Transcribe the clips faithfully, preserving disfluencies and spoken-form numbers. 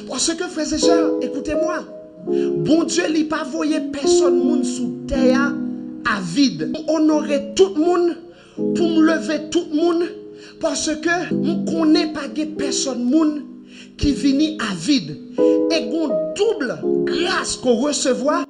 Paske, frères et sœurs, écoutez-moi. Bondye, li pa voye pèsòn moun sou tè a avid. M onore tout moun, pou m leve tout moun, paske m konnen pa gen pèsòn moun ki vini avid. E gon doub gras ke w resevwa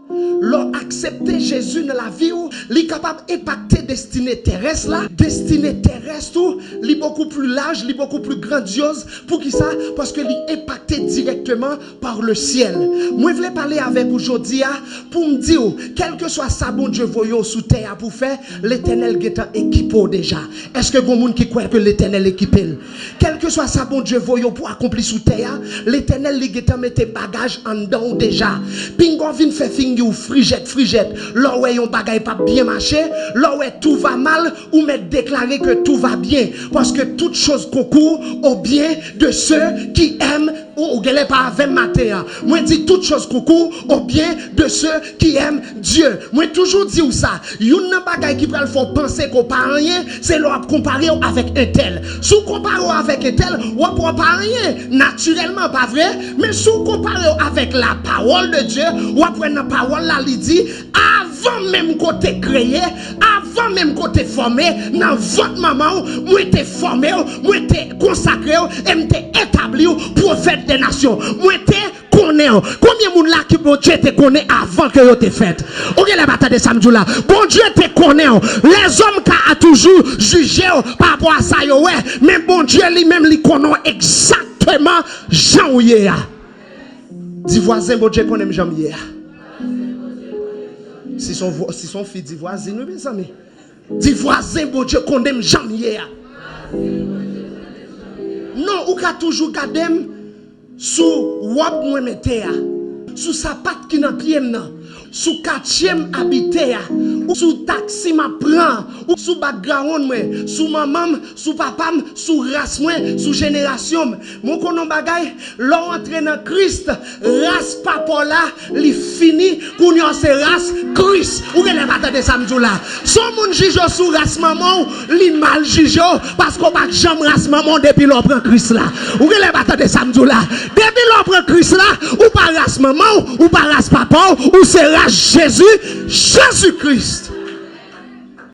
lè w aksepte Jezi nan lavi w. Li kapab enpakte destine terès la, destine terès ou, li bokou pli laj, li bokou pli grandyoz. Poukisa? Paske li enpakte dirèkteman par le ciel. Mwen vle pale avèk ou jodi a pou m di w, kèlkeswa sa Bondye voye w sou tè a pou fè, Letènèl gentan ekipe w deja. Èske gon moun ki kwè ke Letènèl ekipe l? Kèlkeswa sa Bondye voye w pou akonpli sou tè a, Letènèl li gentan mete bagaj anndan w deja. Pinga w vin fè figi w frijèt, frijèt. Lè w wè yon bagay p ap byen mache, lè w wè tout va mal, ou mèt deklare ke tout va bien, paske toutes choses concourent au bien de ceux qui aiment Ou, ou genlè pa avè m maten an. Mwen di toutes choses concourent au bien de ceux qui aiment Dieu. Mwen toujou di w sa. Youn nan bagay ki pral fè w panse ke w pa anyen, se lè w ap konpare w avèk entèl. Si w konpare w avèk entèl, w ap wè w pa anyen, natirèlman, pa vre? Men si w konpare w avèk la parole de Dieu, w ap wè nan pawòl la, li di, avan menm ke w te kreye, avan menm ke w te fòme, nan vant manman w, mwen te fòme w, mwen te konsakre w, e m te etabli w pwofèt de nasyon. Mwen te konnen w. Konbyen moun la ki Bondye te konnen avan ke yo te fèt? Ou genlè pa tande sa m di w la. Bondye te konnen w. Lèzòm ka a toujou jije w pa rapò a sa yo wè, men Bondye li menm li konnen w egzakteman jan w ye a. Di vwazen, Bondye konnen m jan m ye a. Si se yon vo-, si se yon fi, di vwazin wi, mezanmi. Di vwazen, Bondye konnen m jan m ye a. Non, ou ka toujou gade m sou wòb mwen mete a, sou sapat ki nan pye m nan, sou katye m abite a, ou sou taksi m ap pran, ou sou background mwen, sou manman m, sou papa m, sou ras mwen, sou jenerasyon m. Men w konn yon bagay, lè w antre nan Kris, ras papa w la, li fini, kounye a w se ras Kris. Ou genlè pa tande sa m di w la. Si yon moun jije w sou ras manman w, li mal jije w, paske w pa t janm ras manman w depi lè w pran Kris la. Ou genlè pa tande sa m di w la. Depi lè w pran Kris la, ou pa ras manman w, ou pa ras papa w, ou se ras Jezi, Jezi Kris.